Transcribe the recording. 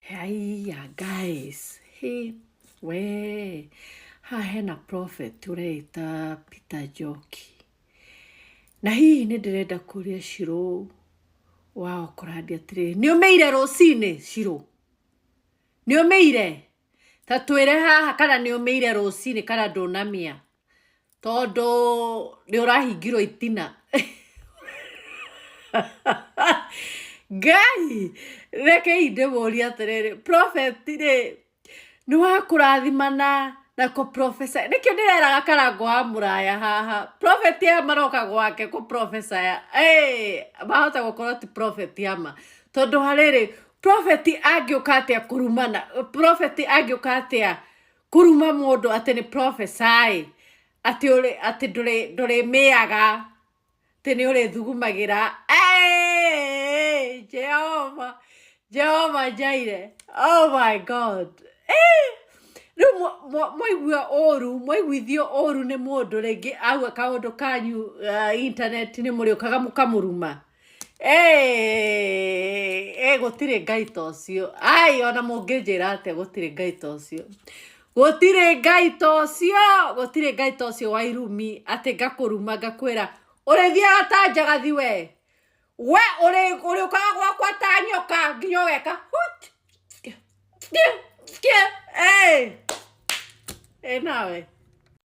Haiya guys, he we haha hena prophet ũreĩta Peter Njoki. Na hihi nĩ ndĩrenda kũria Shiro wa Okorandi atĩrĩrĩ, nĩ ũmĩire rũcinĩ Shiro? Nĩ ũmĩire? Ta twĩre haha kana nĩ ũmĩire rũcinĩ kana ndũnamĩa? Tondũ nĩ ũrahingirwo itina. Ngai, rekei ndĩmũrie atĩrĩrĩ, prophet rĩ, nĩ wa kũrathimana na kũ prophesy nĩkĩo ndĩreraga Karangũ wa Mũraya haha, prophet aya maroka gwake kũ prophesy mahota gũkorwo ti prophet ama, tondũ harĩrĩ, prophet angĩũka atĩa kũrumana, prophet angĩũka atĩa kũruma mũndũ atĩ nĩ prophesy atĩ ũrĩ atĩ ndũrĩ ndũrĩmĩaga atĩ nĩ ũrĩthugumagĩra Hey, Jehova Jehova Jireh oh my God Eh, rĩu mwaigua ũru mwaiguithio ũru nĩ mũndũ rĩngĩ auga kaũndũ kanyu internet nĩ mũrĩũkaga mũkamũruma Eh, gũtirĩ ngai ta ũcio ai ona mũngĩnjĩra atĩa gũtirĩ ngai ta ũcio gũtirĩ ngai ta ũcio gũtirĩ ngai ta ũcio wa irumi atĩ ngakũruma ngakwĩra ũrĩthiaga ta njagathi we we ũrĩũkaga gwakwa ta nyoka nginya ũgeka hut, ĩ nawe.